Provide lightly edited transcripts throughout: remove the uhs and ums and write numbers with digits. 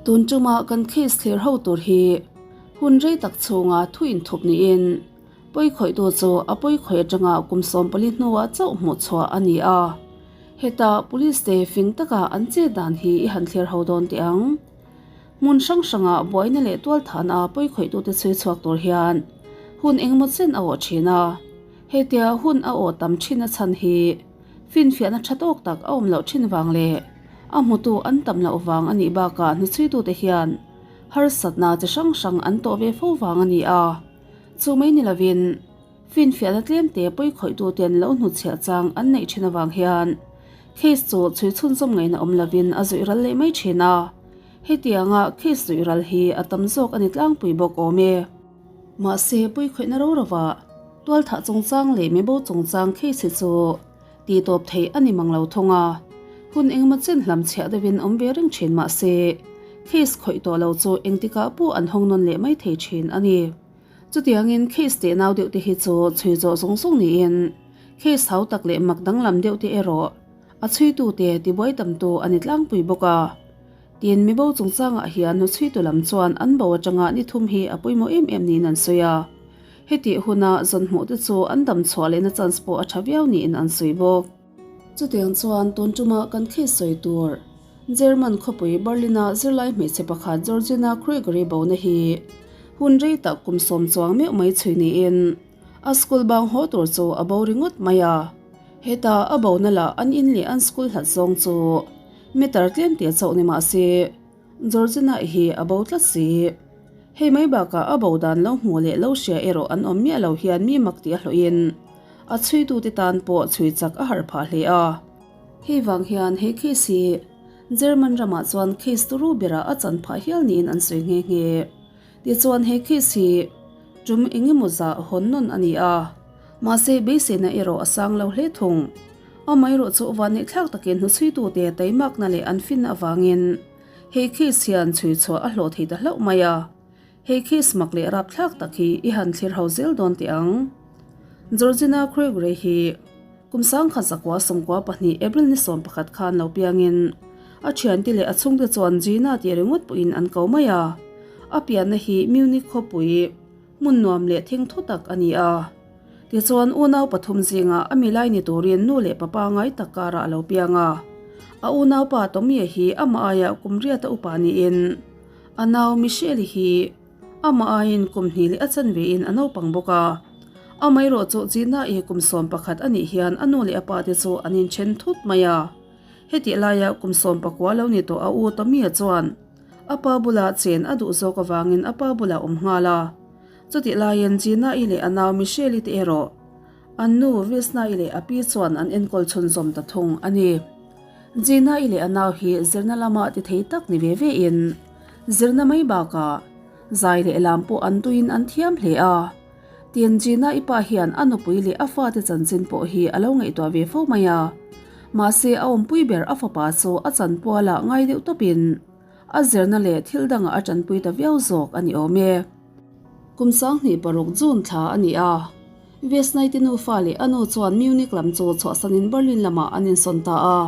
Tun tuma kan case thlir ho tur hi hun rei tak chhunga thu inthup niin pawikhawihtu chu a pawikhawih atanga kum 14 hnuah chauh hmuh chhuah a ni a. Heta police te fing taka an chet dan hi i han thlir ho dawn teh ang. Hmun hrang hranga buaina leh tualthana pawikhawihtu te chhui chhuak tur hian hun engemaw chen a awh thin a. Hetia hun a awh tam thin a chhan hi finfiahna tha tawk tak a awm loh thin vang leh a hmutu an tam loh vang a nih bakah hnuchhuitute hian harsatna chi hrang hrang an tawh ve fo vang a ni a. Chu mai ni lovin finfiahna tlemte pawikhawihtute'n lo hnutchhiah chang an neih thin avang hian case chu chhui chhunzawm ngaihna awm lovin a zuih ral leh mai thin a. Hetianga case zuih ral hi a tam zawk a ni tlangpui bawk awm e. Mahse, puikhawihna ro rovah tualthah chungchang leh mibo chungchang case hi chu tihtawp theih a ni mang lo thung a. Hun engemaw chen hlam chhiah deuhin awm ve reng thin mahse, case khawih tawh lo chu engtikah pawh an hawng nawn leh mai thei thin a ni. Chutiangin case teh nau deuh te hi chu chhui zawh zawng zawng niin case hau tak leh mak danglam deuh te erawh a chhuitute tibuai tamtu a ni tlangpui bawk a. Tin, mibo chungchangah hian hnuchhuitu lam chuan an bo atanga ni thum hi a pawimawh em em niin an sawi a. Hetih huna zawnhmuh te chu an dam chhuah lehna chance pawh a tha viau niin an sawi bawk. Chutiang chuan tun tuma kan case sawi tur German khawpui Berlin-a zirlai hmeichhe pakhat Georgina Krieger-i bona hi hun rei tak kum sawm chuang meuh mai chhui niin a school bang haw tur chu a bo ringawt mai a. Heta a bona lah an in leh an school hlat zawng chu Meter tlem teh chauh ni mah se, Georgina hi a bo tlat si. Hei mai bakah a bo dan lo hmuh leh lo hria erawh an awm miah lo hian mi mak tih a hlawhin a chhuitute tan pawh chhui chak a harh phah hle a. Hei vang hian he case hi German ramah chuan case turu berah a chan phah hial niin an sawi nghe nghe. Tichuan he case hi tum eng emaw zah hawn nawn a ni a, mahse beiseina erawh a sang lo hle thung. Amaherawh chu vanneih thlak takin hnuchhuitute taimakna leh an finna avangin he case hian chhui chhuah a hlawh thei ta hlauh mai a. He case mak leh rapthlak tak hi i han thlir ho zel dawn teh ang. Georgina Craigray hi kum 1992 April ni 11 khan lo piangin a thiante leh a chhungte chuan Gina tih ringawt pawhin an ko mai a. A pianna hi Munich khawpui hmun nuam leh thingthu tak a ni a. Tichuan, unau pathum zingah a milai ni turin nu leh papa ngai tak karah a lo piang a. A unaupa Tomie hi amah aiah kum riata upa niin, a nau Michelle hi amah aiin kum hnih leh a chanve in a naupang bawk a. Amaherawh chu Gina-i kum 11 a nih hian a nu leh a pa te chu an inthen thut mai a. Hetih laia kum 19 lo ni tawh a u Tomie chuan a pa bula chen a duh zawk avangin a pa bulah awm nghal a. Chutih laiin Gina-i leh a nau Michelle-i te erawh an nu Vesna-i leh a pi chuan an enkawl chhunzawm ta thung a ni. Gina-i leh a nau hi zirna lama ti thei tak ni ve ve in zirna mai bakah zai leh lam pawh an tuiin an thiam hle a. Tin, Gina-i pa hian a nupui leh a fate chanchin pawh hi a lo ngaihtuah ve fo mai a. Mahse a awmpui ber a fapa chu a chanpualah ngai deuh tawpin A zirna leh thil dangah a tanpui ta viau zawk a ni awm e. Kum 26 June thla a ni a, Vesnaite nufa leh a nu chuan Munich lam chu chhuahsanin Berlin lamah an insawn ta a.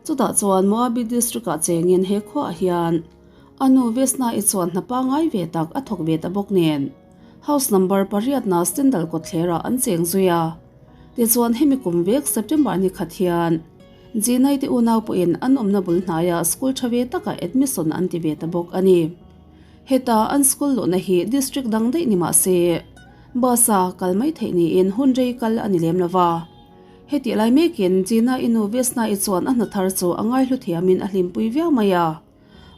Chutah chuan Moabit district-ah chengin he khuaah hian a nu Vesna-i chuan hna pangngai ve tak a thawk ve ta bawk nen house number pariatna Stendal kawtthlerah an cheng zui a. Tichuan hemi kum vek September ni khat hian Zinai te unau pawhin an awmna bul hnaiah school tha ve takah admission an ti ve ta bawk a ni. Heta an school luhna hi district dang daih ni mah se, bus a kal mai theih niin hun rei kal a ni lem lo va. Hetih lai mekin Gina i nu Vesna-i chuan a hna thar chu a ngaihlu thiamin a hlimpui viau mai a.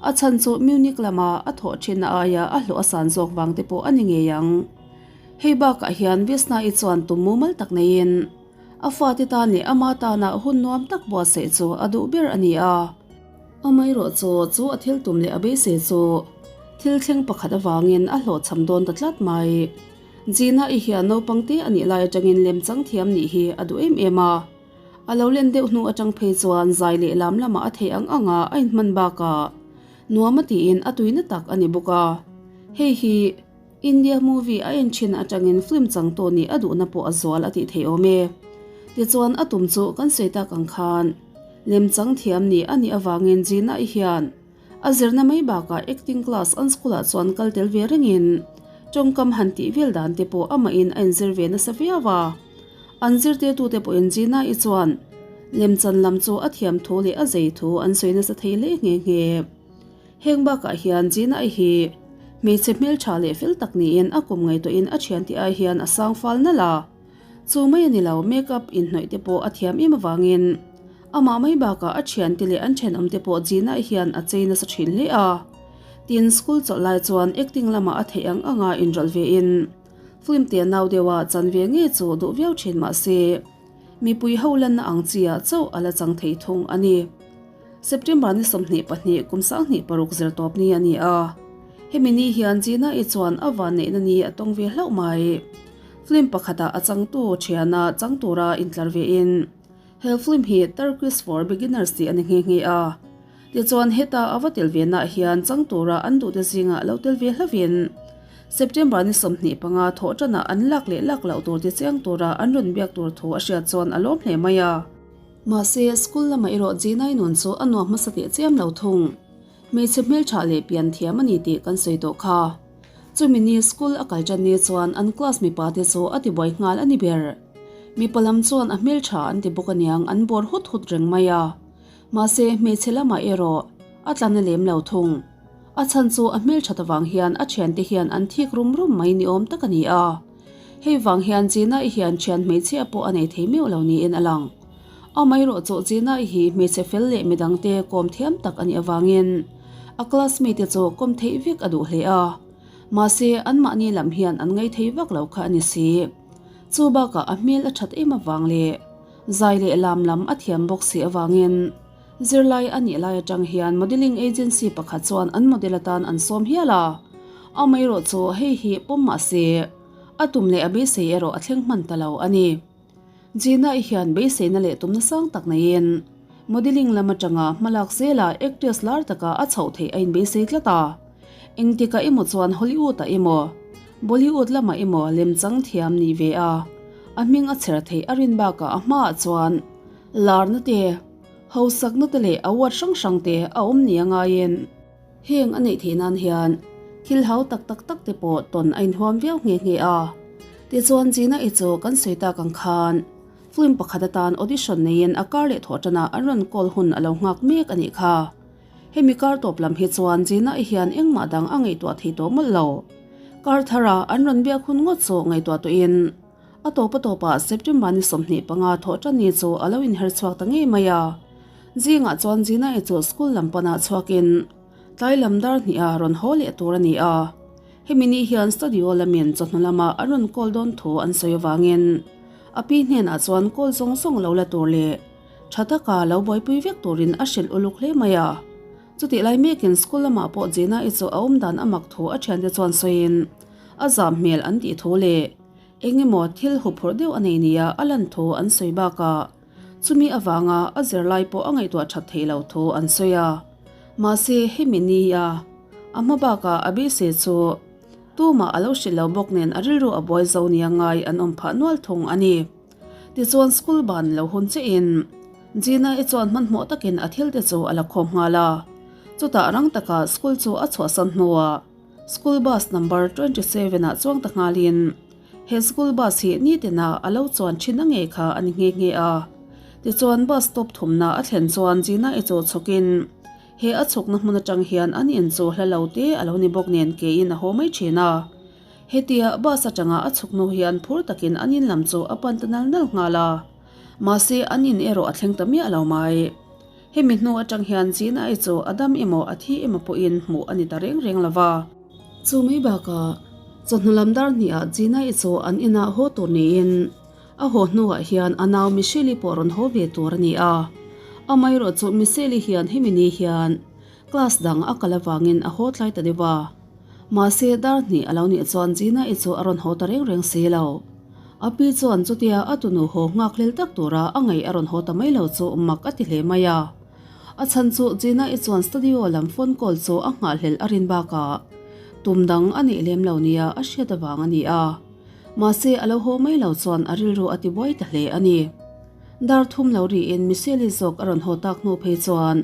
A chhan chu Munich lama a thawh thinna aia a hlawh a san zawk vang te pawh a ni ngei ang. Hei bakah hian Vesna-i chuan tum mumal tak neiin A fate tan leh ama tana hun nuam tak buatsaih chu a duh ber a ni a. Amaherawh chu chu a thil tum leh a beisei chu thil thleng pakhat avangin a hlawhchham dawn ta tlat mai. Gina-i hian naupang te a nih lai atangin lemchang thiam nih hi a duh em em a. A lo len deuh hnu atang phei chuan zai leh lam lamah a theih ang anga a inhman bakah nuam a tiin a tuina tak a ni bawk a. Hei hi. India movie a en thin atangin film chang tawh nih a duhna pawh a zual a tih theih awm e. Tichuan a tum chu kan sawi tak ang khan lemchang thiam nih a nih avangin Gina-i hian A zirna mai bakah acting class an school ah chuan kal tel ve rengin tawngkam han tih vel dan te pawh amahin a inzir ve nasa viau a. An zirtirtute pawhin Gina-i chuan lemchan lam chu a thiam thu leh a zei thu an sawi nasa thei hle nghe nghe. Heng bakah hian Gina-i hi hmeichhe hmeltha leh fel tak niin a kum ngaihtuahin a thian tih ai hian a sang fal nalh a. Chu mai a ni lo, make up inhnawih te pawh a thiam em avangin amah mai bakah a thiante leh an thenawmte pawh Gina-i hian a chei nasa thin hle a. Tin, school chawlh lai chuan acting lamah a theih ang anga inrawlh vein Film te nau deuha chan ve ngei chu duh viau thin mah se, mipui ho lanna ang chi-ah chauh a la chang thei thung a ni. September ni 22 kum 26 zir tawp ni a ni a, hemi ni hian Gina-i chuan a vanneihna ni a tawng ve hlauh mai. Film pakhatah a changtu thiana chang tura intlar vein he film hi Turkish for Beginners tih a ni nghe nghe a. Tichuan heta a va tel ve nah hian chang tura an duhte zingah lo tel ve hlauhin September ni 25 thawh tanah an lak leh lak loh tur tichiang tura an rawn biak tur thu a hriat chuan a lawm hle mai a. Mahse, school lamah erawh Gina-i nun chu a nuam hmasa teh chiam lo thung. Hmeichhe hmeltha leh pian thiam a ni tih kan sawi tawh kha. Chumi ni school a kal tan ni chuan an class mipa te chu a tibuai nghal a ni ber. Mipa lam chuan a hmeltha an ti bawk aniang an bawr hut hut reng mai a. Mahse, hmeichhe lamah erawh a tla na lem lo thung. A chhan chu a hmelthat avang hian a thiante hian an thik rum rum mai ni awm tak a ni a. Hei vang hian Gina-i hian thian hmeichhia pawh a nei thei meuh lo niin a lang. Amaherawhchu Gina-i hi hmeichhe fel leh midangte kawm thiam tak a nih avangin a classmate te chu kawm theih vek a duh hle a. Mahse, anmahni lam hian an ngai thei vak lo kha a ni si. Chu bakah a hmel a that em avang leh Zai leh lam lam a thiam bawk si avangin zirlai a nih lai atang hian modelling agency pakhat chuan an model atan an sawm hial a. Amaherawh chu hei hi pawm mah se a tum leh a beisei erawh a thleng hman ta lo a ni. Gina-i hian beiseina leh tumna sang tak neiin modelling lam atanga hmalak zela actress lar taka a chhoh theih a inbeisei tlat a. Engtikah emaw chuan Hollywood-ah emaw Bollywood lamah emaw lemchang thiam nih ve a, a hming a chher theih a rin bakah a hmaah chuan larna te, hausakna te leh award hrang hrang te a awm ni a ngaiin. Heng a neih theih nan hian thil hau tak tak tak te pawh tawn a inhuam viau nghe nghe a. Tichuan Gina-i chu kan sawi tak ang khan film pakhat atan audition neiin a kar leh thawh tanah an rawn call hun a lo nghak mek a nih kha. Hemi kar tawp lam hi chuan Gina-i hian engmah dang a ngaihtuah thei tawh mawlh lo. Kar thara an rawn biak hun ngawt chu ngaihtuah tawhin a tawp a tawpah September ni 25 thawh tan ni chu a lo inher chhuak ta ngei mai a. Zingah chuan Gina-i chu school lam panah chhuakin tlai lam dar hniha rawn haw leh tur a ni a. Hemi ni hian studio lamin chawhnu lama an rawn call dawn thu an sawi avangin a pi hnenah chuan call zawng zawng lo la tur leh Tha taka lo buaipui vek turin a hrilh uluk hle mai a. Chutih lai mekin school lamah pawh Gina-i chu a awm dan a mak thu a thiante chuan sawiin a zam hmel an tih thu leh eng emaw thil huphurh deuh a nei nia a lan thu an sawi bakah chumi avanga a zirlai pawh a ngaihtuah that theih loh thu an sawi a. Mahse hemi nia a hma bakah a beisei chu tumah a lo hrilh lo bawk nen a rilru a buai zo nia ngai an awm phah nual thung a ni. Tichuan school ban lo hun chiahin Gina-i chuan hmanhmawh takin a thil te chu a la khawm nghal a. Chutah rang taka school chu a chhuahsan hnuah school bus number 27 ah chuang ta nghalin he school bus hi nitina a lo chuan thin a ngei kha a ni nghe nghe a. Tichuan bus stop thumna a thlen chuan Gina-i chu chhawkin he a chhukna hmun atang hian an in chu hla lo te a lo ni bawk nen keiin a haw mai thin a. Hetia bus atanga a chhuk hnu hian phur takin an in lam chu a pan ta nal nal nghal a, mahse an in erawh a thleng ta miah lo mai. Hemi hnu atang hian Gina-i chu a dam emaw a thi emaw pawhin hmuh a ni ta reng reng lo va. Chu mai bakah chawhnu lam dar hnihah Gina-i chu an inah haw tur niin a haw hnuah hian a nau Michelle-i pawh rawn haw ve tur a ni a. Amaherawh chu Michelle-i hian hemi ni hian class dang a kal avangin a haw tlai ta deuh a. Mahse, dar hnih a lo nih chuan Gina-i chu a rawn haw ta reng reng si lo. A pi chuan chutia a tunu haw nghak hlel tak tura a ngaih a rawn haw ta mai lo chu mak a ti hle mai a. A chhan chu Gina-i chuan studio lam phone call chu a nghahhlelh a rin bakah tum dang a nih lem lo nia a hriat avang a ni a. Mahse, a lo haw mai lo chuan a rilru a ti buai ta hle a ni. Dar thum lo riin Michelle-i zawk a rawn haw tak hnu phei chuan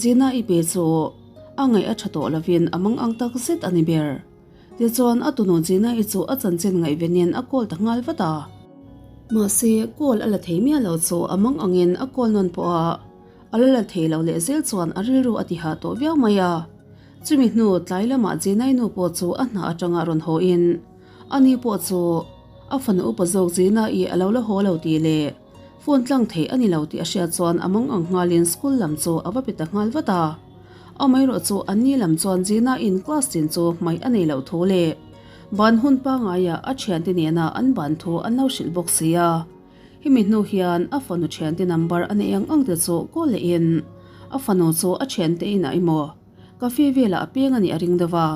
Gina-i pe chu. A ngaih a tha tawh lovin a mang ang tak zet a ni ber. Tichuan a tunu Gina-i chu a chanchin ngaihvenin a call ta nghal vat a. Mahse, call a la thei miah lo chu a mang angin a call nawn pawh a, a la la thei lo leh zel chuan a rilru a ti hah tawh viau mai a. Chumi hnu tlai lamah Gina-i nu pawh chu a hna atanga rawn haw in, ani pawh chu a fanu upa zawk Gina-i a lo la haw lo tih leh phone tlang theih a ni lo tih a hriat chuan a mang ang nghalin school lam chu a va pe ta nghal vat a. Amaherawh chu an ni lam chuan Gina in class tin chu hmaih a nei loh thu leh ban hun pangaiah a thiante nena an ban thu an lo hrilh bawk si a. Hemi hnu hian a fanu thiante number a neih ang ang te chu call lehin a fanu chu a thiante inah emaw cafe velah a peng a nih a ring deuh a.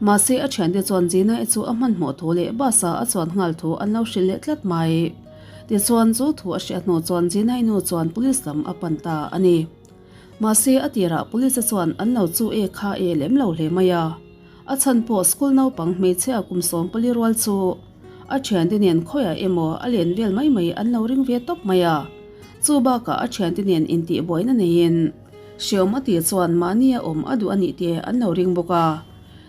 Mahse a thiante chuan Gina i chu a hmanhmawh thu leh bus ah a chuan nghal thu an lo hrilh leh tlat mai. Tichuan chu thu a hriat hnu chuan Gina i nu chuan police lam a pan ta a ni. Mahse a tirah police chuan an lo chu e kha e lem lo hle mai a. A chhan pawh school naupang hmeichhia kum 14 rual chu a thiante nen khawiah emaw a len vel mai mai an lo ring ve tawp mai a. Chu bakah a thiante nen intih buaina neiin hreawm a tih chuan mahni a awm a duh a nih te an lo ring bawk a.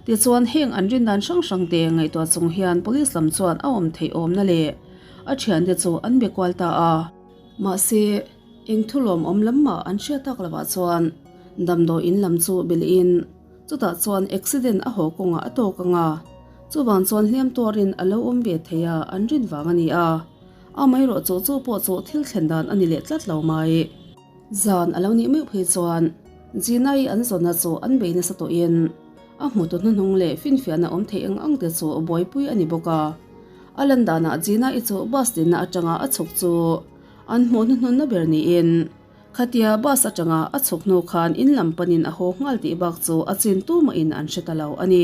Tichuan heng an rin dan hrang hrang te ngaihtuah chung hian police lam chuan a awm theih awmna leh a thiante chu an be kual ta a. Mahse. Eng thu lawmawm lam mah an hriat tak lovah chuan damdawi in lam chu bilhin chutah chuan accident a haw kawngah a tawk ang a, chuvang chuan hliam tuarin a lo awm ve thei a an rin vang a ni a, amaherawh chu chu pawh chu thil thlen dan a ni leh tlat lo mai. Zan a lo nih meuh phei chuan Gina-i an zawnna chu an bei nasa tawhin a hmutu hnuhnung leh finfiahna awm theih ang ang te chu buaipui a ni bawk a, a lan danah Gina-i chu bus dinna atanga a chhuk chu An hmuh hnuhnunna ber niin khatia bus atanga a chhuk hnu khan in lam panin a haw nghal tih bak chu a chin tumahin an hre ta lo a ni.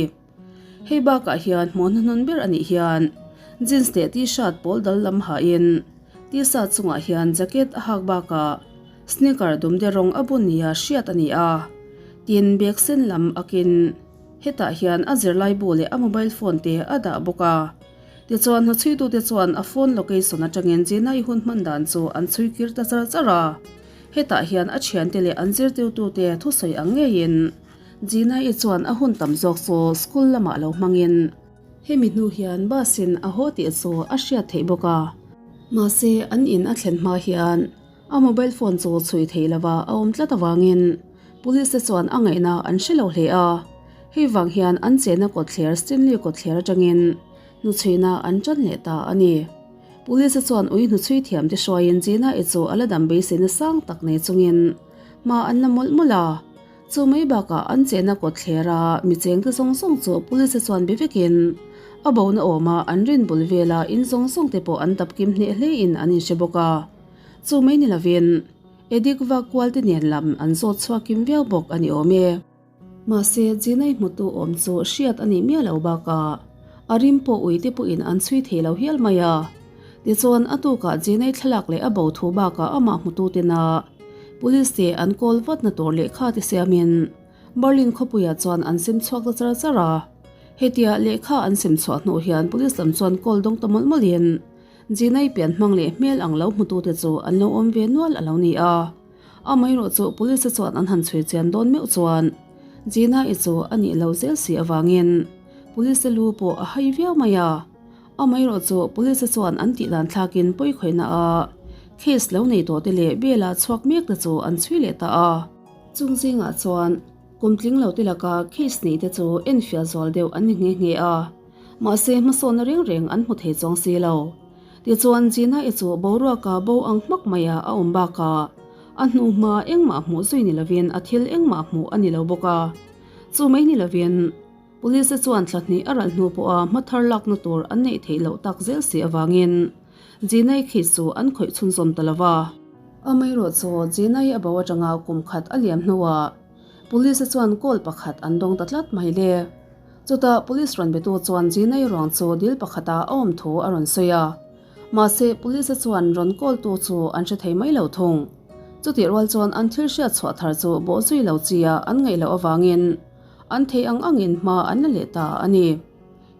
Hei bakah hian hmuh hnuhnun ber anih hian jeans leh t-shirt pawl dal lam hahin t-shirt chungah hian jacket a hak bakah sneaker dumde rawng a bun nia hriat a ni a. Tin, bag sen lam akin hetah hian a zirlai bu leh a mobile phone te a dah bawk a. Tichuan, hnuchhuitute chuan a phone location atangin Gina-i hun hman dan chu an chhui kir ta char char a. Hetah hian a thiante leh an zirtirtute thusawi ang ngeiin Gina-i chuan a hun tam zawk chu school lamah lo hmangin, hemi hnu hian bus-in a haw tih chu a hriat theih bawk a. Mahse, an in a thlen hma hian a mobile phone chu chhui theih lova a awm tlat avangin police te chuan a ngaihna an hre lo hle a. Hei vang hian an chenna kawtthler Stanley kawtthler atangin hnuchhuina an tan leh ta a ni. Police chuan ui hnuchhui thiam te hruaiin Gina i chu a la dam beiseina sang tak nei chungin hma an la mawlh mawlh a. Chu mai bakah an chenna kawtthlera mi chengte zawng zawng chu police chuan be vekin a bona awma an rin bul vela in zawng zawng te pawh an dap kim hneh hlein an inhre bawk a. Chu mai ni lovin Edik vak kual te nen lam an zawt chhuak kim viau bawk a ni awm e. Mahse, Gina-i hmutu awm chu hriat a nih miah lo bakah a rim pawh uite pawhin an chhui thei lo hial mai a. Tichuan, a tukah Gina-i thlalak leh a bo thu bakah amah hmutu tena Police te an kawl vatna tur lehkha te siamin Berlin khawpuiah chuan an sem chhuak ta char char a. Hetia lehkha an sem chhuah hnu hian Police lam chuan kawl dawng ta mawlh mawlhin Gina-i pian hmang leh hmel ang lo hmutute chu an lo awm ve nual a lo ni a. Amaherawh chu police chuan an han chhui chian dawn meuh chuan Gina-i chu a nih lo zel si avangin police lu pawh a hai viau mai a. Amaherawh chu police chuan an tih dan thlakin pawi khawihna a case lo nei tawh te leh bail a chhuak mek te chu an chhui leh ta a. Chung zingah chuan kum tling lo te laka case neih te chu enfiah zual deuh an ni nghe nghe a, mahse hmasawnna reng reng an hmu thei chuang si lo. Tichuan, Gina-i chu boruaka bo ang hmak maia a awm bakah a hnuhma engmah hmuh zui ni lovin a thil engmah hmuh a ni lo bawk a. Chu mai ni lovin, Police-te chuan thla hnih a ralh hnu pawha hma thar lakna tur an neih theih loh tak zel si avangin Gina-i khi chu an khawih chhunzawm ta lo va. Amaherawh chu Gina-i a bo atanga kum khat a liam hnuah Police-te chuan call pakhat an dawng ta tlat mai le. Chutah police rawn betu chuan Gina-i ruang chu dil pakhata a awm thu a rawn sawi a. Mahse, police-a chuan rawn call-tu chu an hre thei mai lo thung. Chutih rual chuan an thil hriat chhuah thar chu bawh zui lo chia an ngaih loh avangin an thei ang angin hma an la leh ta a ni.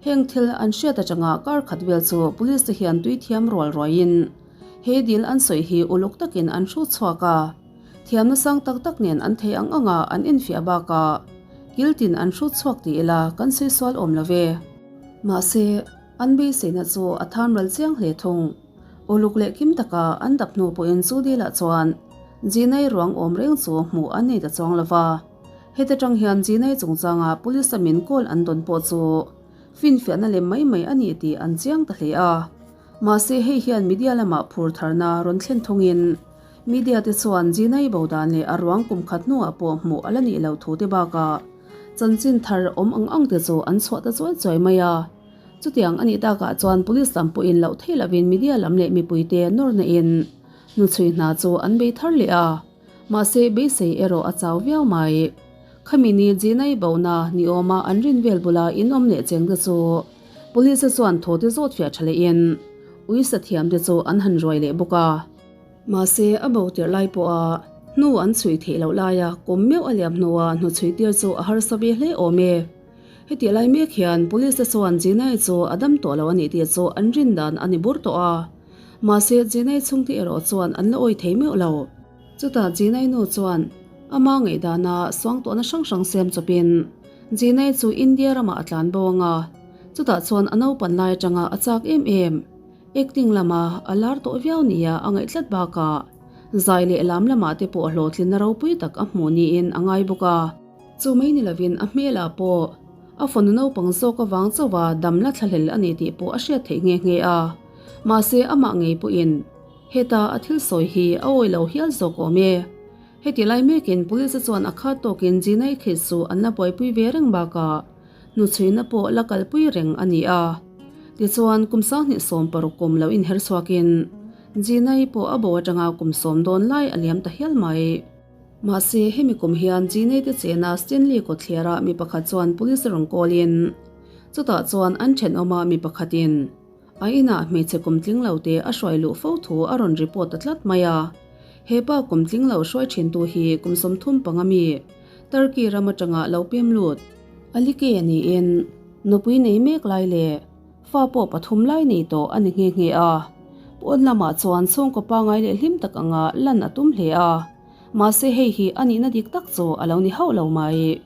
Heng thil an hriat atanga kar khat vel chu police te hian tui thiam rual ruaiin he dil an sawi hi uluk takin an hru chhuak a. Thiamna sang tak tak nen an thei ang anga an enfiah bakah. Kil tin an hrut chhuak ti ila kan sawi sual awm lo ve. Mahse, an beiseina chu a thamral chiang hle thung. Uluk leh kim taka an dap hnu pawhin chu dilah chuan Ginai ruang awm reng chu hmuh an nei ta chuang lo va. Heta tang hian Ginai chungchanga police a min call an dawn pawh chu finfiahna lem mai mai a ni tih an chiang ta hle a. Mahse hei hian media lamah phur tharna rawn thlen thungin media te chuan Ginai bo dan leh a ruang kum khat hnuah pawh hmuh a la nih loh thu te bakah chanchin thar awm ang ang te chu an chhuah ta chuai chuai mai a. Chutiang a nih takah chuan police lam pawhin loh theih lovin media lam leh mipuite nawrna in hnuchhui hna chu an bei thar leh a, mahse beisei erawh a chau viau mai. Khami ni Ginai bona ni awma an rin vel bula in awm leh cheng te chu police chuan thaw te zawt fiah tha lehin uisa thiam te chu an han ruai leh bawk a. Mahse a bo tirh lai pawha hnu an chhui theih loh laia kawm meuh a liam hnua hnuchhui tir chu a harsa ve hle awm e. Heti lai mek hian Police te chuan Jinai chu a dam tawh lo a nih tih chu an rin dan a ni bur tawh a. Mahse Jinai chhungte erawh chuan an la awi thei meuh lo. Chutah Jinai nu chuan ama ngaihdana suangtuahna hrang hrang siam chawpin Jinai chu India ramah a tlan bo ang a, chutah chuan a naupan lai atanga a chak em em. Acting lama a lar tawh viau nia a ngaih tlat bakah zai leh lam lamah te pawh hlawhtlinna ropui tak a hmuh niin a ngai bawk a. Chu mai ni lovin a hmelah pawh a fanu naupang zawk avang chauha dam la thlahlel a ni tih pawh a hriat theih nghe nghe a. Mahse amah ngei pawhin heta a thil sawi hi a awi lo hial zawk awm e. Heti lai mekin police chuan a khat tawkin Gina-i case chu an la buaipui ve reng bakah hnuchhuina pawh la kalpui reng a ni a. Tichuan kum 2016 kum lo inher chhuakin Gina-i pawh a bo atanga kum sawm dawn lai a liam ta hial mai. Mahse, hemi kum hian Gene te chena Stanley kawtthlerah mi pakhat chuan police rawn call-in, chutah chuan an thenawma mi pakhatin a inah hmeichhe kum tling lo te a hruai luh fo thu a rawn report ta tlat mai a. He pa kum tling lo hruai thintu hi kum 35 mi, Turkey ram atanga lo pem lut, Alike niin nupui nei mek lai leh Fa pawh pathum lai nei tawh a ni nghe nghe a, pawn lamah chuan chhungkaw pangai leh hlim tak anga lan a tum hle a, mahse hei hi a nihna dik tak chu a lo ni hauh lo mai.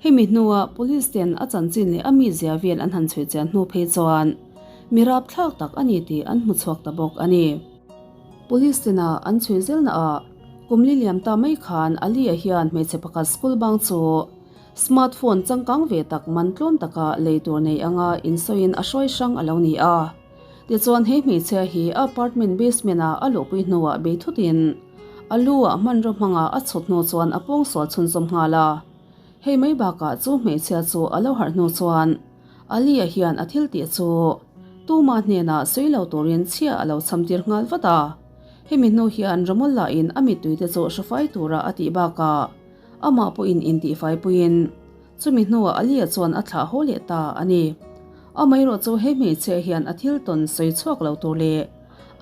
Hemi hnua police ten a chanchin leh a mizia vel an han chhui chian hnu phei chuan mi rapthlak tak a ni tih an hmu chhuak ta bawk a ni. Police tena an chhui zelna ah kum li liam ta mai khan Ali-a hian hmeichhe pakhat school bang chu Smart phone changkang ve tak man tlawm taka lei tur nei anga insawiin a hruai hrang a lo ni a. Tichuan he hmeichhia hi a apartment basement ah a luhpui hnuah bei thutin a lu ah hmanraw hmanga a chhut hnu chuan a pawngsual chhunzawm nghal a. Hei mai bakah chu hmeichhia chu a lo harh hnu chuan Ali-a hian a thil tih chu tuma hnenah sawi lo turin chhia a lo cham tir nghal vat a. Hemi hnu hian Ramulla-in a mittui te chu hrufai tura a tih bakah Amah pawhin intihfaipuiin chumi hnuah Alia chuan a thlah haw leh ta a ni. Amaherawh chu he hmeichhia hian a thil tawn sawi chhuak lo tur leh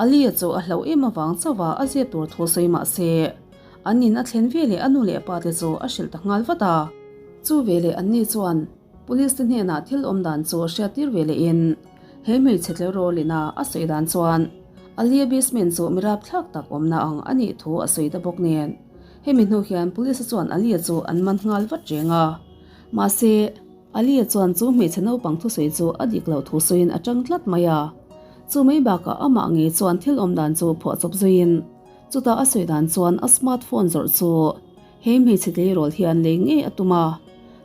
Alia chu a hlauh em avang chauha a zia tur thu sawi mah se, an in a thlen ve leh a nu leh pa te chu a hrilh ta nghal vat a. Chu veleh anni chuan Police te hnenah thil awm dan chu hriattir ve lehin he hmeichhe tleirawl ina a sawi dan chuan Alia basement chu mi rapthlak tak awmna ang a nih thu a sawi ta bawk nen. Hemi hnu hian Police chuan Alia chu an man nghal vat reng a. Mahse, Alia chuan chu hmeichhe naupang thusawi chu a dik loh thu sawiin a tang tlat mai a. Chu mai bakah amah ngei chuan thil awm dan chu phuahchawp zuiin chutah a sawi dan chuan a smart phone zawrh chu he hmeichhe tleirawl hian lei ngei a tum a.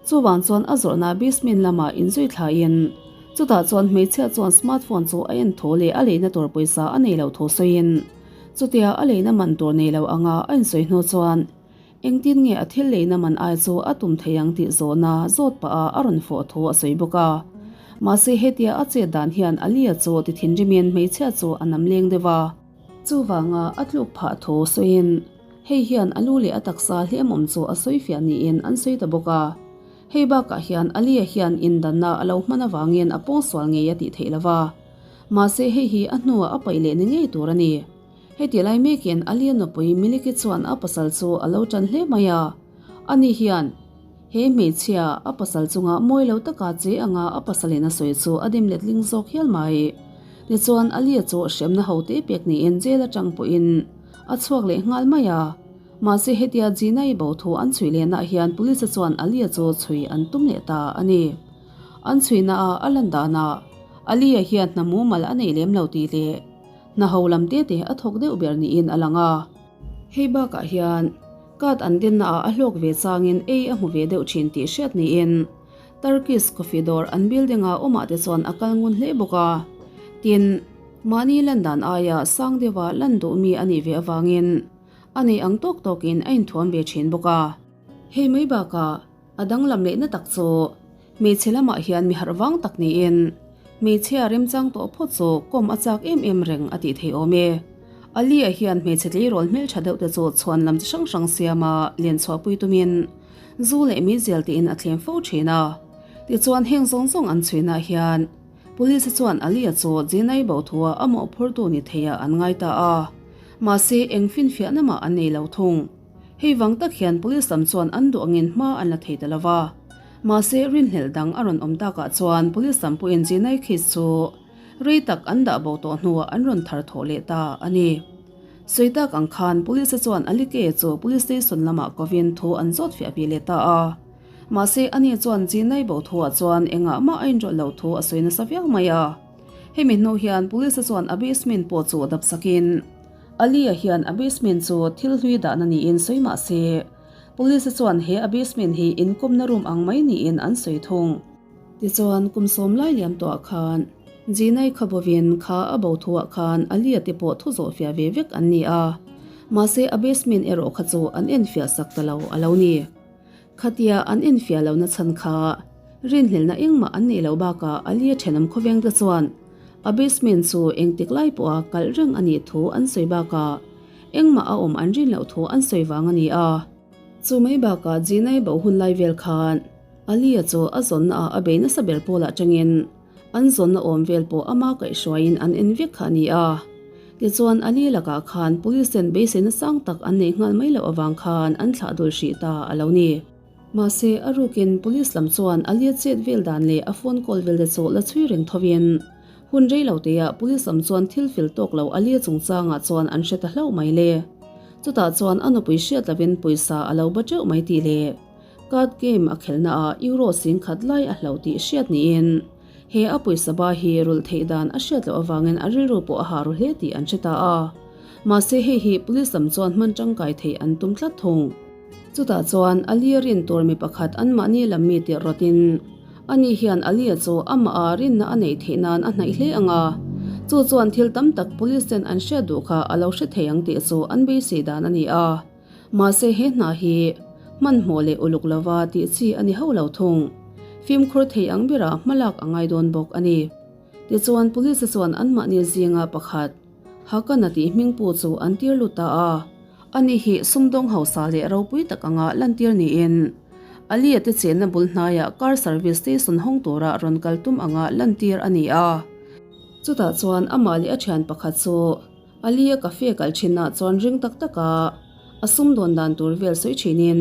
Chuvang chuan a zawrhna basement lamah inzui thlain chutah chuan hmeichhia chuan smart phone chu a en thu leh a leina tur pawisa a nei loh thu sawiin Chutia a leina man tur nei lo anga a insawi hnu chuan engtin nge a thil leina man ai chu a tum thei ang tih zawhna zawt pah a a rawn fawh thu a sawi bawk a. Mahse hetia a chet dan hian Alia chu ti thinrimin hmeichhia chu a nam leng deuh a. Chuvanga a tluk phah thu sawiin hei hian a lu leh a taksa hliamawm chu a sawi fiah niin an sawi ta bawk a. Hei bakah hian Alia hian indanna a lo hman avangin a pawngsual ngei a tih theih lova. Mahse hei hi a hnuah a paih leh ni ngei tur a ni. Heti lai mekin Alia nupui Miliki chuan a pasal chu a lo tan hle mai a. Ani hian he hmeichhia a pasal chunga mawi lo taka che anga a pasalin a sawi chu a dim letling zawk hial mai. Tichuan Alia chu hremna ho te pek niin jail atang pawhin a chhuak leh nghal mai a. Mahse hetia Gina-i bo thu an chhui lehnaah hian Police chuan Ali-a chu chhui an tum leh ta a ni. An chhuinaah a lan danah Ali-a hian hna mumal a nei lem lo tih leh hna ho lam te te a thawk deuh ber niin a lang a. Hei bakah hian card an dennaah a hlawk ve changin ei a hmu ve deuh thin tih hriat niin Turkish coffee dawr an building-a awmah te chuan a kal ngun hle bawk a. Tin, mahni lan dan aia sang deuha lan duh mi a nih ve avangin a nei ang tawk tawkin a inthuam ve thin bawk a. Hei mai bakah a danglam lehna tak chu hmeichhe lamah hian mi harh vang tak niin hmeichhia remchang tawh phawt chu kawm a chak em em reng a tih theih awm e. Ali-a hian hmeichhe tleirawl hmeltha deuh te chu chhuan lam chi hrang hrang siama len chhuahpui tumin zu leh meizial tiin a thlem fo thin a. Tichuan heng zawng zawng an chhuinah hian Police chuan Ali-a chu Jinai bo thua a mawhphurtu ni theiah an ngai ta a. Mahse eng finfiahna mah an nei lo thung. Hei vang tak hian Police lam chuan an duh angin hma an la thei ta lo va. Mahse rinhlelh dang a rawn awm takah chuan Police lam pawhin Jinai case chu rei tak an dah bo tawh hnuah an rawn thar thawh leh ta a ni. Sawi tak ang khan Police chuan Ali K chu Police Station lamah kovin thu an zawt fiah ve leh ta a. Mahse ani chuan Jinai bo thuah chuan engah mah a inrawlh loh thu a sawi nasa viau mai a. Hemi hnu hian Police chuan a basement pawh chu dap sakin Ali-a hian a basement chu thil hlui dahna niin sawi mah se, Police chuan he a basement hi inkawmna room ang mai niin an sawi thung. Tichuan, kum sawm lai liam tawhah khan Jinai kha bovin kha a bo thuah khan Ali-a te pawh thu zawh fiah ve vek an ni a, mahse a basement erawh kha chu an enfiah sak ta lo a lo ni. Khatia an enfiah lohna chhan kha rinhlelhna engmah an neih loh bakah Ali-a thenawm khawveng te chuan a basement chu engtik lai pawha kalh reng a nih thu an sawi bakah engmah a awm an rin loh thu an sawi vang a ni a. Chu mai bakah Jinai bo hun lai vel khan Ali-a chu a zawnna ah a bei nasa ber pawlah tangin an zawnna awm vel pawh ama kaihhruaiin an en vek kha a ni a. Tichuan Ali lakah khan police ten beiseina sang tak an neih nghal mai loh avang khan an thlah dul hrih ta a lo ni. Mahse a rukin police lam chuan Ali-a chet vel dan leh a phone call vel te chu la chhui reng thovin hun rei lo teah police lam chuan thil fel tawk lo Ali-a chungchangah chuan an hre ta hlauh mai le. Chutah chuan a nupui hriat lovin pawisa a lo ba teuh mai tih leh Card game a khelhna ah Euro sing khat lai a hloh tih hriat niin he a pawisa ba hi rulh theih dan a hriat loh avangin a rilru pawh a ha ru hle tih an hre ta a. Mahse hei hi police lam chuan hman tangkai theih an tum tlat thung. Chutah chuan Ali a rin tur mi pakhat anmahni lam mi tirh rawtin ani hian Ali a chu amah a rinna a neih theih nan a hnaih hle ang a, chu chuan thil tam tak police ten an hriat duh kha a lo hre thei ang tih chu an beisei dan a ni a. Mahse he hna hi hmanhmawh leh uluk lova tih chi a ni hauh lo thung. Fimkhur thei ang berah hmalak a ngai dawn bawk a ni. Tichuan Police chuan anmahni zinga pakhat Hakana tih hmingpu chu an tir lut ta a. Ani hi sumdawng hausa leh ropui tak anga lantir niin Ali-a te chenna bul hnaiah car service station hawng tura rawn kal tum anga lantir a ni a. Chutah chuan amah leh a thian pakhat chu Ali-a cafe kal thinah chuan ring tak taka a sumdawn dan tur vel sawi thinin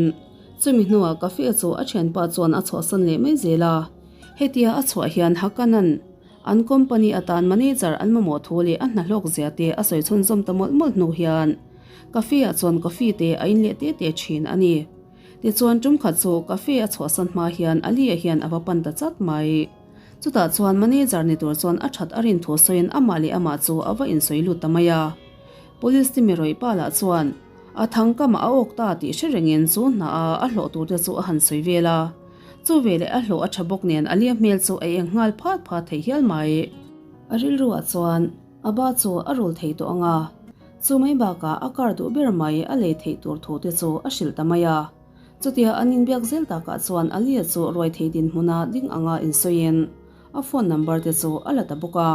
chumi hnuah cafe chu a thianpa chuan a chhuahsan leh mai zel a. Hetia a chhuah hian Hakanan an company atan manager an mamawh thu leh a hna hlawk zia te a sawi chhunzawm ta mawlh mawlh hnu hian cafe ah chuan coffee te a in leh te te thin a ni. Tichuan tum khat chu cafe a chhuahsan hma hian Ali-a hian a va pan ta chat mai. Chutah chuan manager ni tur chuan a that a rin thu sawiin amah leh amah chu a va insawi lut ta mai a. Police te mi rawih pa lah chuan a thang kamah a awk ta tih hre rengin chu hna a a hlawh tur te chu a han sawi vel a. Chu veleh a hlawh a tha bawk nen a lia hmel chu a eng nghal phat phat thei hial mai. A rilruah chuan a ba chu a rul thei tawh ang a, chu mai bakah a car duh ber mai a lei theih tur thu te chu a hrilh ta mai a. Chutia an inbiak zel takah chuan Alia chu ruai thei dinhmuna ding anga insawiin a phone number te chu a la ta bawk a.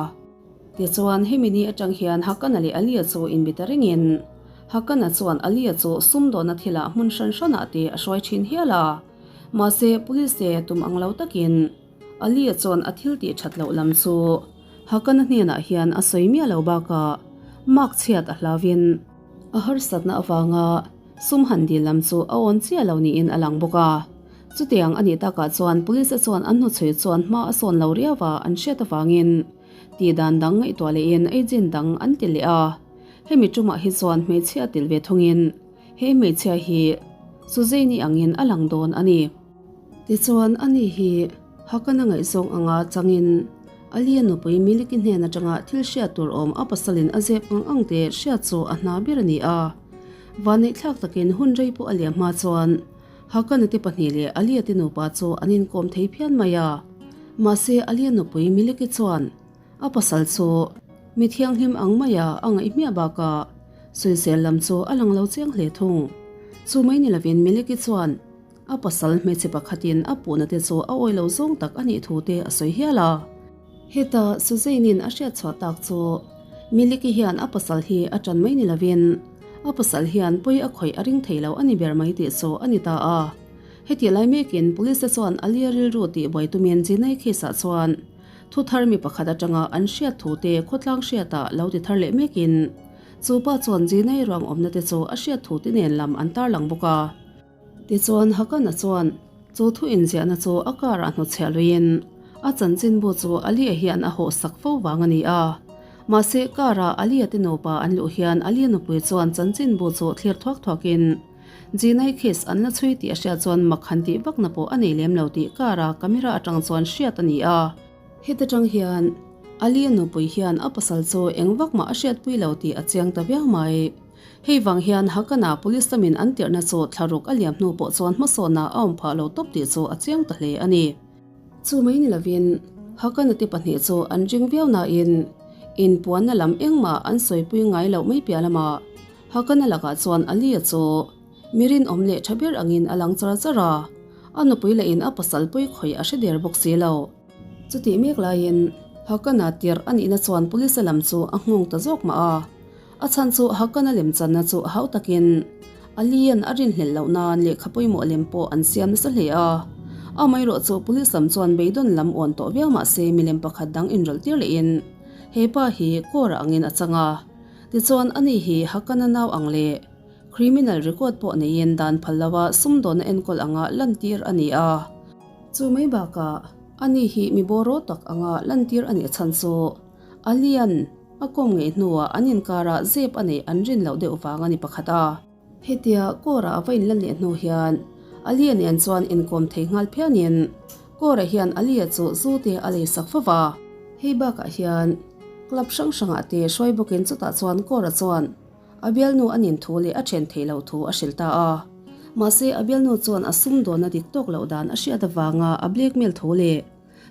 Tichuan hemi ni atang hian Hakana leh Alia chu inbi ta rengin Hakana chuan Alia chu sumdawnna thilah hmun hran hranah te a hruai thin hial a. Mahse police te tum ang lo takin Alia chuan a thil tih that loh lam chu Hakana hnenah hian a sawi miah lo bakah mark chhiat a hlauvin a harsatna avanga Sum han dil lam chu a awn chiah lo niin a lang bawk a. Chutiang a nih takah chuan Police chuan an hnuchhui chuan hma a sawn lo riau a an hriat avangin tih dan dang ngaihtuah lehin agent dang an ti leh a. Hemi tumah hi chuan hmeichhia a til ve thungin. He hmeichhia hi Suzanne-i angin a lang dawn a ni. Tichuan, ani hi Hakana ngaihzawng anga changin Alia nupui Miliki hnen atanga thil hriat tur awm a pasalin a zep ang ang te hriat chu a hna ber a ni a. Vanneihthlak takin hun rei pawh a liam hma chuan Hakana te pahnih leh Alia te nupa chu an inkawm thei phian mai a. Mahse, Alia nupui Miliki chuan A pasal chu mi thianghlim ang maia a ngaih hmiah bakah sawisel lam chu a lang lo chiang hle thung. Chu mai ni lovin Miliki chuan a pasal hmeichhe pakhatin a puhna te chu a awi lo zawng tak a nih thu te a sawi hial a. Heta Suzanne-in a hriat chhuah tak chu Miliki hian a pasal hi a ṭan mai ni lovin a pasal hian pawi a khawih a ring thei lo a ni ber mai tih chu a ni ta a. Hetih lai mekin Police te chuan Alia rilru tih buai tumin Jinai case-ah chuan Thu thar mi pakhat atanga an hriat thu te khawtlang hriatah lo ti thar leh mekin chu pa chuan Jinai ruang awmna te chu a hriat thu te nen lam an tarlang bawk a. Tichuan Hakana chuan chu thu inziahna chu a car ah hnawtchhiah luiin a chanchinbu chu Alia hian a hawh sak fo vang a ni a. Mahse car ah Alia te nupa an luh hian Alia nupui chuan chanchinbu chu thlir thuak thuakin Jinai case an la chhui tih a hriat chuan mak han tih vakna pawh a nei lem lo tih car a camera atang chuan hriat a ni a. Heta tang hian Ali-a nupui hian a pasal chu eng vak mah a hriatpui lo tih a chiang ta viau mai. Hei vang hian Hakana police lamin an tirhna chu thlaruk a liam hnu pawh chuan hmasawnah a awm phah lo tawp tih chu a chiang ta hle a ni. Chu mai ni lovin Hakana te pahnih chu an ring viau nain inpuanna lam engmah an sawipui ngai loh mai piah lamah Hakana lakah chuan Alia chu mi rinawm leh tha ber angin a lang char char a, a nupui lahin a pasal pawi khawih a hre der bawk si lo. Chutih mek laiin Hakana tirh a nihna chuan police lam chu a nghawng ta zawk mah a, a chhan chu Hakana lemchanna chu a hau takin Alian a rinhlelh loh nan lehkha pawimawh lem pawh an siam nasa hle a. Amaherawh chu police lam chuan beidawn lam awn tawh viau mah se milem pakhat dang inrawlh tir lehin he pa hi kawra angin a chang a. Tichuan ani hi Hakana nau ang leh criminal record pawh neiin dan phal loa sumdawnna enkawl anga lantir a ni a. Chu mai bakah ani hi mi bawraw tak anga lantir a nih chhan chu Alian a kawm ngei hnuah an inkarah zep a neih an rin loh deuh vang a ni pakhat a. Hetia Kawra a va inla leh hnu hian Alia nen chuan inkawm thei nghal phianin Kawra hian Alia chu zu te a lei sak fo va. Hei bakah hian club hrang hrangah te hruai bawkin chutah chuan Kawra chuan a bialnu a nin thu leh a then theih loh thu a hrilh ta a. Mahse a bialnu chuan a sumdawnna dik tawk loh dan a hriat avanga a blackmail thu leh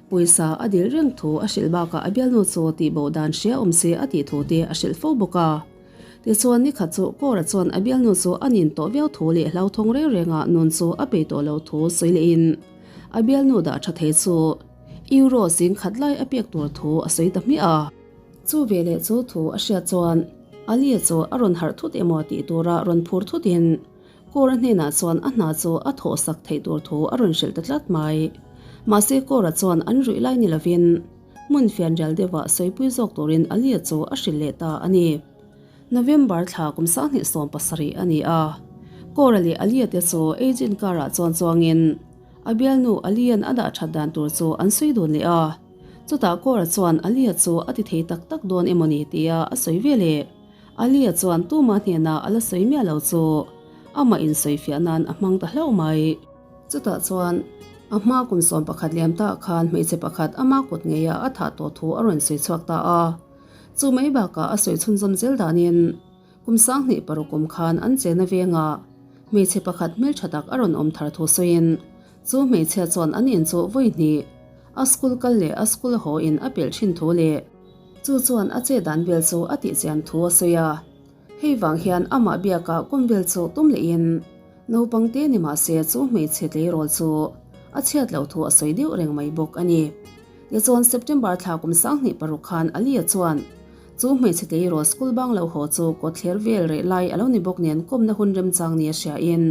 Pawisa a dil reng thu a hrilh bakah a bialnu chu tihbo dan hria awm se a tih thu te a hrilh fo bawk a. Tichuan nikhat chu Kawra chuan a bialnu chu a nin tawh viau thu leh hlauthawng reng renga nun chu a pe tawh lo thu sawi lehin a bialnu dah tha thei chu Euro zing khat lai a pek tur thu a sawi ta hmiah a. Chu veleh chu thu a hriat chuan Alia chu a rawn harh thut emaw tih tura rawn phur thutin Kawra hnenah chuan a hna chu a thawhsak theih tur thu a rawn hrilh ta tlat mai. Mahse Kawra chuan an ruih lai ni lovin hmun fianrial deuhah sawipui zawk turin Alia chu a hrilh leh ta a ni. November thla kum 2017 a ni a, Kawra leh Alia te chu agent car-ah chuan chuangin a bialnu Alia'n a dah that dan tur chu an sawi dun leh a. Chutah Kawra chuan Alia chu a ti thei tak tak dawn emaw ni tia a sawi ve leh. Alia chuan tuma hnenah a la sawi miah lo chu amah insawifiah nan a hmang ta hlauh mai. Chutah chuan a hma kum 11 liam tah khan hmeichhe pakhat ama kut ngeia a thah tawh thu a rawn sawi chhuak ta a. Chu mai bakah a sawi chhunzawm zel danin kum 2006 kum khan an chena vengah hmeichhe pakhat hmeltha tak a rawn awm thar thu sawiin chu hmeichhia chuan an in chu vawi hnih a school kal leh a school haw in a pelh thin thu leh Chu chuan a che dan vel chu a tihchian thu a sawi a, hei vang hian amah biakah kum vel chu tum lehin naupang te ni mah se chu hmeichhe tleirawl chu a chhiat loh thu a sawi deuh reng mai bawk a ni. Tichuan September thla kum 2006 khan Alia chuan chu hmeichhe tleirawl school bang lo haw chu kawtthler vel reh lai a lo ni bawk nen kawmna hun remchang nia hriain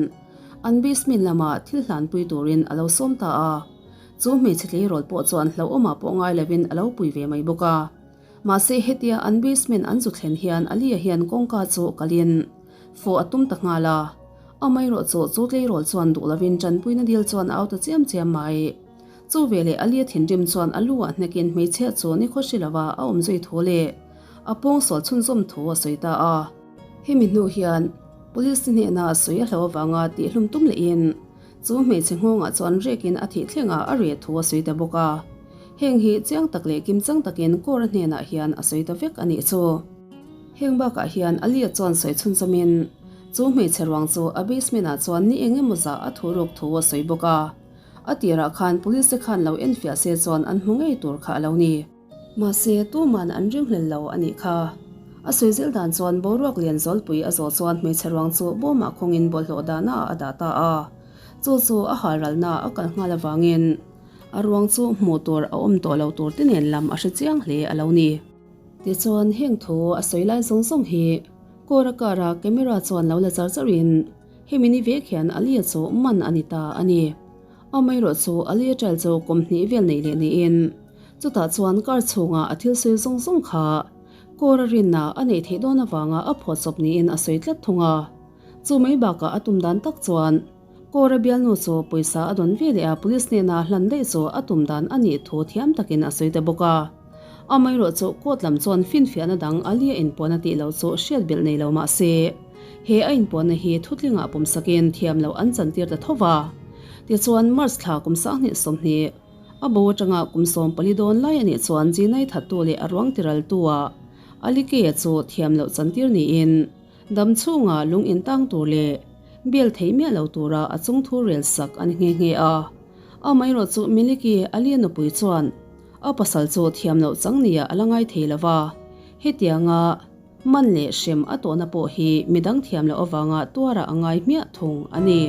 an basement lamah thil hlanpui turin a lo sawm ta a. Chu hmeichhe tleirawl pawh chuan hlauhawmah pawh ngai lovin a lo pui ve mai bawk a. Mahse hetia an basement an zu thlen hian Alia hian kawngka chu kalin fawh a tum ta nghal a. Amaherawh chu chu tleirawl chuan duh lovin tanpuina dil chuan a au ta chiam chiam mai. Chu veleh Alia thinrim chuan a lu ah hnekin hmeichhia chu nikhaw hri lova a awm zui thu leh a pawngsual chhunzawm thu a sawi ta a. Hemi hnu hian. Police te hnena sawi a hlo avanga tihhlum tum lehin chu hmeichhe nghawngah chuan rekin a thih thlengah a reh thu a sawi ta bawk a. Heng hi chiang tak leh kimchang takin Kawra hnenah hian a sawi ta vek a nih chu. Heng bakah hian Alia chuan sawi chhunzawmin chu hmeichhe ruang chu a basement ah chuan ni eng emaw zah a thu ruk thu a sawi bawk a. A tirah khan police te khan lo enfiah se chuan an hmu ngei tur kha a lo ni. Mahse, tuman an ringhlel lo a nih kha. A sawi zel dan chuan boruak lian zawlpui a zawh chuan hmeichhe ruang chu bawmah khawngin bawlhhlawh dahna ah a dah ta a. Chu chu a halralna a kal nghal avangin a ruang chu hmuh tur a awm tawh lo tur te nen lam a hre chiang hle a lo ni. Tichuan heng thu a sawi lai zawng zawng hi Kawra kara camera chuan lo la char charin hemi ni vek hian Alia chu man a ni ta a ni. Amaherawh chu Alia trial chu kum hnih vel neih leh niin chutah chuan car chhunga a thil sawi zawng zawng kha Kawra rinna a neih theih dawn avanga a phawtchawp niin a sawi tlat thung a. Chu mai bakah a tum dan tak chuan Kawra bialnu chu pawisa a dawn ve leh a, police hnena hlan daih chu a tum dan a nih thu thiam takin a sawi ta bawk a. Amaherawh chu court lam chuan finfiahna dang Ali a inpuan a tih loh chu hriat belh nei lo mah se, he a inpuanna hi thutlingah pawmsakin thiam loh an chantir ta tho va. Tichuan, March thla kum 2020, a bo atanga kum 14 dawn lai a nih chuan Jinai thattu leh a ruang tiraltu-ah Ali Kea chu thiam loh chantir niin, Dam chhunga lung intang tur leh bel thei miah lo tura a chung thu rel sak a ni nghe nghe a. Amaherawh chu Miliki Alia nupui chuan a pasal chu thiam loh chang nia a la ngai thei lo va, hetianga man leh hrem a tawhna pawh hi midang thiam loh avanga tuarah a ngai hmiah thung a ni.